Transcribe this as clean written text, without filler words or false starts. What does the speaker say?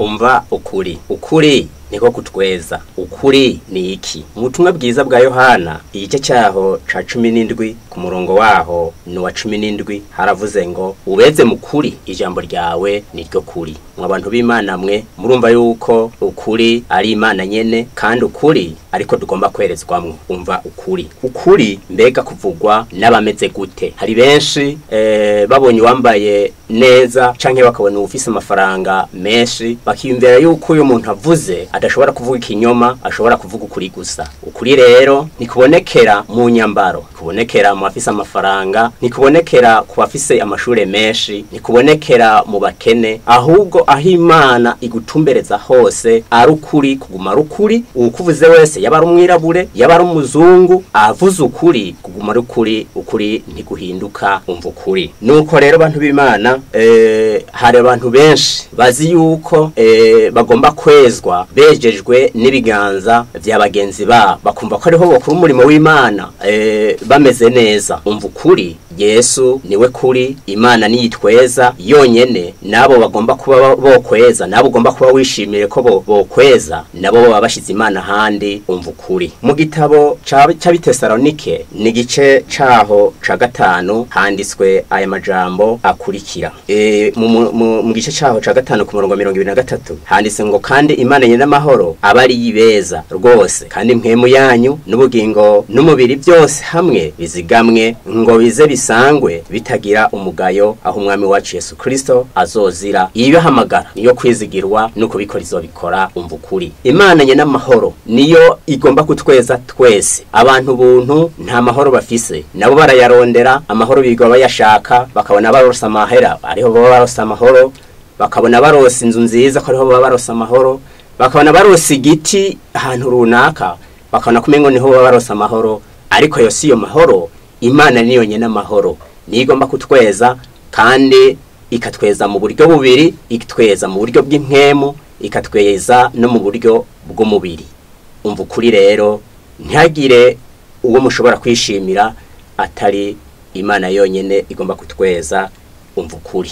Umva ukuri. Ukuri niko kutweza. Ukuri ni iki? Mu butumwa bwiza bwa Yohana igice cyaho ca 17 ku murongo waho ni wa 17 haravuze ngo ubeze mu kuri, ijambo ryawe niryo kuri. Mwa bantu b'Imana mwe, murumva yuko ukuri ari Imana nyene, kandi ukuri ariko tugomba kwerezwamwo. Umva ukuri. Ukuri mbega kuvugwa n'abameze gute? Hari benshi babonye wambaye neza canke bakabona ufise amafaranga menshi, bakiyumvira yuko uyu muntu avuze adashobora kuvuga ikinyoma, ashobora kuvuga ukuri gusa. Ukuri rero ntikubonekera mu nyambaro, kubonekera mu bafise amafaranga, ntikubonekera ku bafise amashure menshi, ntikubonekera mu bakene, ahubwo aho Imana igutumbereza hose ari ukuri, kuguma ari ukuri. Uwukuvuze wese, yaba ari umwirabure, yaba ari umuzungu, avuze ukuri, kuguma ari ukuri. Ukuri ntiguhinduka. Umva ukuri. Nuko rero bantu b'Imana, hari abantu benshi bazi yuko bagomba kwezwa bejejwe n'ibiganza vya bagenzi babo, bakumva ko ariho bokora umurimo w'Imana bameze neza. Umva ukuri. Yesu niwe kuri, Imana niyitweza yonyene. Nabo bagomba kuba bokweza, nabo ugomba kuba wishimiye ko bokweza, nabo baba bashize Imana ahandi. Umva ukuri. Mu gitabo c'Abitesalonike ni gice caho ca 5 handitswe aya majambo akurikira. Mu gice caho ca 5 ku murongo 23 handitse ngo kandi Imana nyene amahoro aba ari yibeza rwose, kandi mpwemu yanyu n'ubugingo n'umubiri byose hamwe bizigamwe ngo bize bisangwe bitagira umugayo aho umwami wacu Yesu Kristo azozira. Ibahamagara niyo kwizigirwa no kubikora izobikora. Umva ukuri. Imana nyene amahoro niyo igomba kutweza twese. Abantu buntu nta mahoro bafise, nabo barayarondera amahoro, biga bayashaka, bakabona barosa amahera ariho baba barosa amahoro, bakabona barosa inzu nziza ko ariho baba barosa amahoro, bakabona barosa igiti ahantu runaka, bakabona kumengo niho baba barosa amahoro. Ariko yo siyo mahoro. Imana niyo nyene amahoro, niyo igomba kutweza, kandi ikatweza mu buryo bubiri: ikatweza mu buryo bw'impwemu, ikatweza no mu buryo bw'umubiri. Umva ukuri rero, ntihagire uwo mushobora kwishimira atari Imana yonyene igomba kutweza. Umva ukuri.